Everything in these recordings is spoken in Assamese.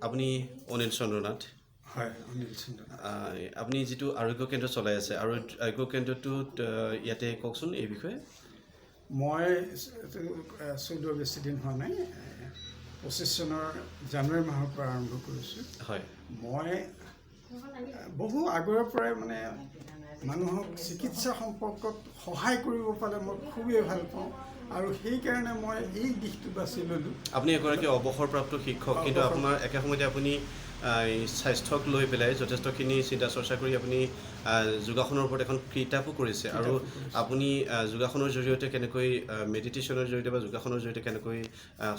আপুনি অনিল চন্দ্ৰনাথ। হয়, অনিল চন্দ্ৰ। আপুনি যিটো আৰোগ্য কেন্দ্ৰ চলাই আছে আৰু আৰোগ্য কেন্দ্ৰটোত ইয়াতে কওকচোন এই বিষয়ে। মই চলোৱা বেছি দিন হোৱা নাই, 25 চনৰ জানুৱাৰী মাহৰ পৰা আৰম্ভ কৰিছোঁ। হয়। মই বহু আগৰে পৰাই মানে মানুহক চিকিৎসা সম্পৰ্কত সহায় কৰিব পালে মই খুবেই ভাল পাওঁ আৰু সেইকাৰণে মই এই দিশটো বাছি ল'লোঁ। আপুনি এগৰাকী অৱসৰপ্ৰাপ্ত শিক্ষক, কিন্তু আপোনাৰ একে সময়তে আপুনি স্বাস্থ্যক লৈ পেলাই যথেষ্টখিনি চিন্তা চৰ্চা কৰি আপুনি যোগাসনৰ ওপৰত এখন কিতাপো কৰিছে। আৰু আপুনি যোগাসনৰ জৰিয়তে কেনেকৈ, মেডিটেশ্যনৰ জৰিয়তে বা যোগাসনৰ জৰিয়তে কেনেকৈ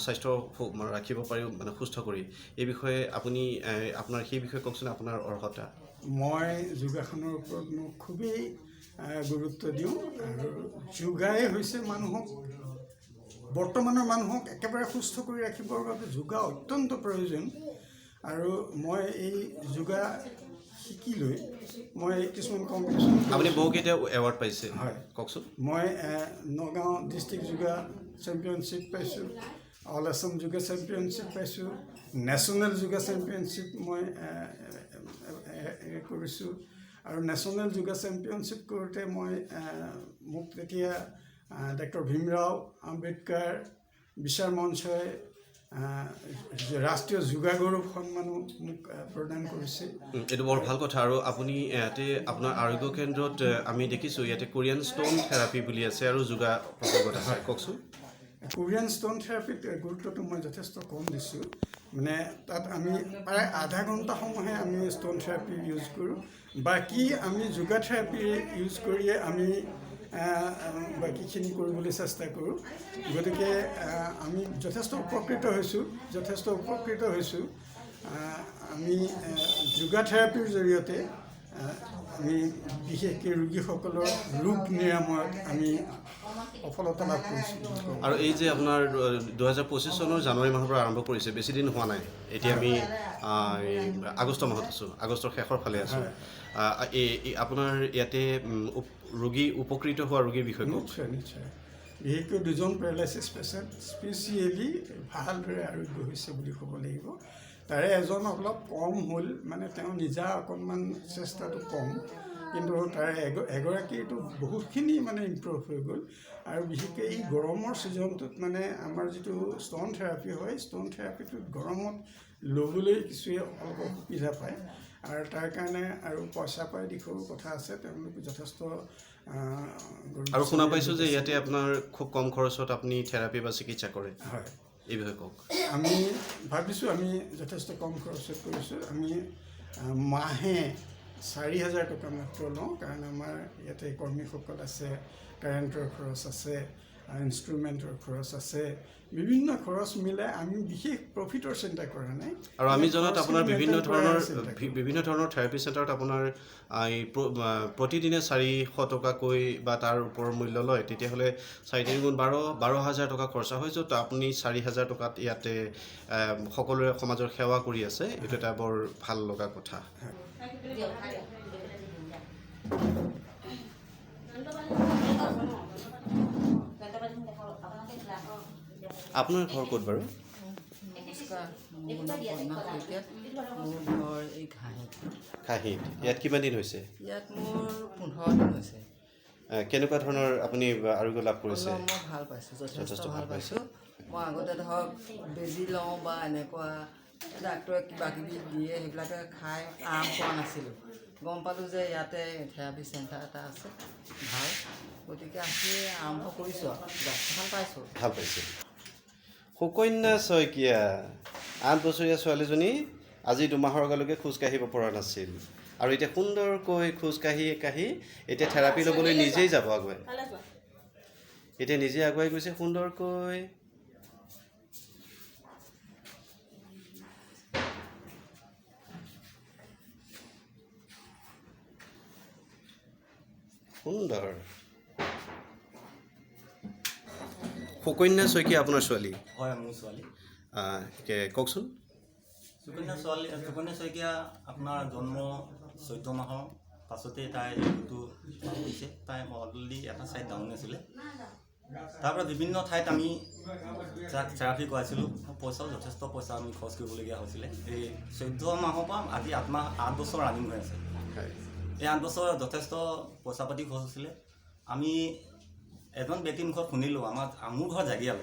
স্বাস্থ্য ৰাখিব পাৰি, মানে সুস্থ কৰি, এই বিষয়ে আপুনি আপোনাৰ সেই বিষয়ে কওকচোন, আপোনাৰ অৰ্হতা। মই যোগাসনৰ ওপৰত মই খুবেই গুৰুত্ব দিওঁ আৰু যোগাই হৈছে মানুহক, বৰ্তমানৰ মানুহক একেবাৰে সুস্থ কৰি ৰাখিবৰ বাবে যোগা অত্যন্ত প্ৰয়োজন। আৰু মই এই যোগা শিকি লৈ মই কিছুমান কম্পিটিশ্যন। আপুনি বহুকেইটা এৱাৰ্ড পাইছে। হয়, কওকচোন। মই নগাঁও ডিষ্ট্ৰিক্ট যোগা চেম্পিয়নশ্বিপ পাইছোঁ, অল আছাম যোগা চেম্পিয়নশ্বিপ পাইছোঁ, নেশ্যনেল যোগা চেম্পিয়নশ্বিপ মই কৰিছোঁ। আৰু নেশ্যনেল যোগা চেম্পিয়নশ্বিপ কৰোঁতে মই মোক তেতিয়া ডক্টৰ ভীমৰাও আম্বেদকাৰ বিচাৰ মঞ্চই ৰাষ্ট্ৰীয় যোগা গৌৰৱ সন্মানো মোক প্ৰদান কৰিছে। এইটো বৰ ভাল কথা। আৰু আপুনি ইয়াতে আপোনাৰ আৰোগ্য কেন্দ্ৰত আমি দেখিছোঁ ইয়াতে কোৰিয়ান ষ্ট'ন থেৰাপি বুলি আছে আৰু যোগা প্ৰসংগত আছে, কওকচোন। কোৰিয়ান ষ্ট'ন থেৰাপিত গুৰুত্বটো মই যথেষ্ট কম দিছোঁ। মানে তাত আমি প্ৰায় আধা ঘণ্টা সময়হে আমি ষ্ট'ন থেৰাপি ইউজ কৰোঁ, বাকী আমি যোগা থেৰাপি ইউজ কৰিয়ে আমি বাকীখিনি কৰিবলৈ চেষ্টা কৰোঁ। গতিকে আমি যথেষ্ট উপকৃত হৈছোঁ, যথেষ্ট উপকৃত হৈছোঁ। আমি যোগা থেৰাপিৰ জৰিয়তে আমি বিশেষকৈ ৰোগীসকলৰ ৰোগ নিৰাময়ত আমি সফলতা লাভ কৰিছোঁ। আৰু এই যে আপোনাৰ 2025 চনৰ জানুৱাৰী মাহৰ পৰা আৰম্ভ কৰিছে, বেছি দিন হোৱা নাই, এতিয়া আমি আগষ্ট মাহত আছোঁ, আগষ্টৰ শেষৰ ফালে আছোঁ। এই আপোনাৰ ইয়াতে ৰোগী উপকৃত হোৱা ৰোগীৰ বিষয়ে কওক। নিশ্চয়, নিশ্চয়। বিশেষকৈ দুজন পেৰালাইচিছ পেচেণ্ট স্পেচিয়েলি ভালদৰে আৰোগ্য হৈছে বুলি ক'ব লাগিব। তাৰে এজন অলপ কম হ'ল, মানে তেওঁ নিজা অকণমান চেষ্টাটো কম, কিন্তু তাৰে এগৰাকীৰতো বহুতখিনি মানে ইম্প্ৰুভ হৈ গ'ল। আৰু বিশেষকৈ এই গৰমৰ ছিজনটোত মানে আমাৰ যিটো ষ্ট'ন থেৰাপি হয়, ষ্ট'ন থেৰাপিটোত গৰমত ল'বলৈ কিছুৱে অলপ অসুবিধা পায় আৰু তাৰ কাৰণে আৰু পইচা পাই দিশৰো কথা আছে, তেওঁলোক যথেষ্ট। আৰু শুনা পাইছোঁ যে ইয়াতে আপোনাৰ খুব কম খৰচত আপুনি থেৰাপি বা চিকিৎসা কৰে। হয়, এই বিষয়ে কওক। আমি ভাবিছোঁ আমি যথেষ্ট কম খৰচত কৰিছোঁ। আমি মাহে 4000 টকা মাত্ৰ লওঁ, কাৰণ আমাৰ ইয়াতে কৰ্মীসকল আছে, কাৰেণ্টৰ খৰচ আছে, ইনষ্ট্ৰুমেণ্টৰ খৰচ আছে, বিভিন্ন খৰচ মিলাই আমি বিশেষ প্ৰফিটৰ চিন্তা কৰা নাই। আৰু আমি জনাত আপোনাৰ বিভিন্ন ধৰণৰ থেৰাপি চেণ্টাৰত আপোনাৰ প্ৰতিদিনে 400 টকাকৈ বা তাৰ ওপৰৰ মূল্য লয়, তেতিয়াহ'লে 4 3 গুণ 12, 12,000 টকা খৰচা হয়, য'ত আপুনি 4000 টকাত ইয়াতে সকলোৰে সমাজৰ সেৱা কৰি আছে। এইটো এটা বৰ ভাল লগা কথা। আপোনাৰ ঘৰ ক'ত বাৰু? নমস্কাৰ, মোৰ নাম কন্যা শইকীয়া, মোৰ ঘৰ এই ঘাঁহিত। ঘাঁহিত। ইয়াত কিমান দিন হৈছে? ইয়াত মোৰ 15 দিন হৈছে। কেনেকুৱা ধৰণৰ আপুনি আৰোগ্য লাভ কৰিছে? মই ভাল পাইছোঁ, যথেষ্ট ভাল পাইছোঁ। মই আগতে ধৰক বেজী লওঁ বা এনেকুৱা ডাক্তৰে কিবা কিবি দিয়ে, সেইবিলাকে খাই আৰাম পোৱা নাছিলোঁ। গম পালোঁ যে ইয়াতে থেৰাপি চেণ্টাৰ এটা আছে ভাল, গতিকে আহি আৰম্ভ কৰিছোঁ আৰু ভাল পাইছোঁ। ভাল পাইছোঁ। সুকন্যা শইকীয়া, 8 বছৰীয়া ছোৱালীজনী আজি 2 মাহৰ আগলৈকে খোজকাঢ়িব পৰা নাছিল আৰু এতিয়া সুন্দৰকৈ খোজকাঢ়ি কাঢ়ি এতিয়া থেৰাপি ল'বলৈ নিজেই যাব আগুৱাই। এতিয়া নিজে আগুৱাই গৈছে সুন্দৰকৈ। সুন্দৰ। সুকন্যা শইকীয়া আপোনাৰ ছোৱালী? হয়, মোৰ ছোৱালী। কওকচোন। সুকন্যা শইকীয়া আপোনাৰ জন্ম 14 মাহৰ পাছতেই তাই ৰোগটো হৈছে। তাই অলৰেডি এটা ছাইড ডাউন আছিলে, তাৰপৰা বিভিন্ন ঠাইত আমি থেৰাপি কৰাইছিলোঁ। পইচাও যথেষ্ট পইচা আমি খৰচ কৰিবলগীয়া হৈছিলে। এই 14 মাহৰ পৰা আজি 8 মাহ, 8 বছৰ ৰানিং হৈ আছে। এই 8 বছৰ যথেষ্ট পইচা পাতি খৰচ হৈছিলে। আমি এজন ব্যক্তিৰ মুখত শুনিলোঁ, আমাৰ মোৰ ঘৰ জাগিয়াল,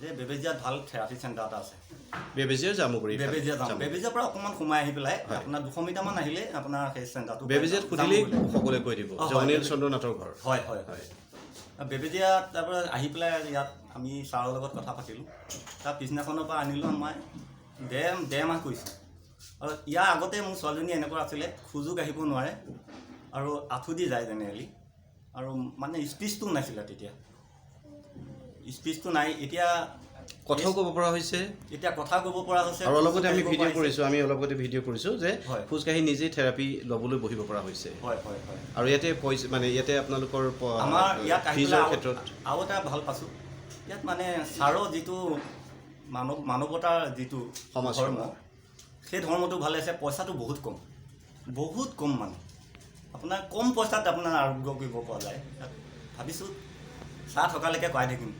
যে বেবেজীয়াত ভাল থেৰাপি চেণ্টাৰ এটা আছে। বেবেজীয়া জামুগুৰি। বেবেজীয়া যাম, বেবেজীয়াৰ পৰা অকণমান সোমাই আহি পেলাই আপোনাৰ 200 মিটাৰমান আহিলে আপোনাৰ সেই চেণ্টাৰটো পাই বেবেজীয়াত যাম। সুধিলেই জামুগুৰি। সকলোৱে কৈ দিব হয়, যে অনিল চন্দ্ৰ নাথৰ ঘৰ। হয় হয় হয় বেবেজীয়াত তাৰপৰা আহি পেলাই ইয়াত আমি ছাৰৰ লগত কথা পাতিলোঁ। তাৰ পিছদিনাখনৰ পৰা আনিলোঁ, মই ডেৰ মাহ কৰিছোঁ। আৰু ইয়াৰ আগতে মোৰ ছোৱালীজনী এনেকুৱা আছিলে, খোজো কাঢ়িব নোৱাৰে আৰু আঁঠু দি যায় জেনেৰেলি, আৰু মানে স্পীচটো নাছিলে তেতিয়া, স্পীচটো নাই এতিয়া। কথাও ক'ব পৰা হৈছে। এতিয়া কথা ক'ব পৰা হৈছে। আৰু অলপতে আমি খোজো ভিডিঅ' কাঢ়িব পাৰিছে। কৰিছোঁ, আমি অলপতে ভিডিঅ' কৰিছোঁ যে খোজকাঢ়ি নিজেই থেৰাপি ল'বলৈ বহিব পৰা হৈছে। হয় হয় হয় আৰু ইয়াতে পইচা, মানে ইয়াতে আপোনালোকৰ আমাৰ ইয়াত আহি ফিজৰ পেলাই আৰু ক্ষেত্ৰত আৰু এটা ভাল পাইছোঁ ইয়াত, মানে ছাৰৰ যিটো মানৱতাৰ যিটো সমাজ ধৰ্ম, সেৱা। সেই ধৰ্মটো ভালে আছে। পইচাটো বহুত কম, বহুত কম, মানে আপোনাৰ কম পইচাত আপোনাৰ আৰোগ্য কৰিব পৰা যায় ইয়াত। ভাবিছোঁ ছাৰ থকালৈকে কৰাই থাকিম।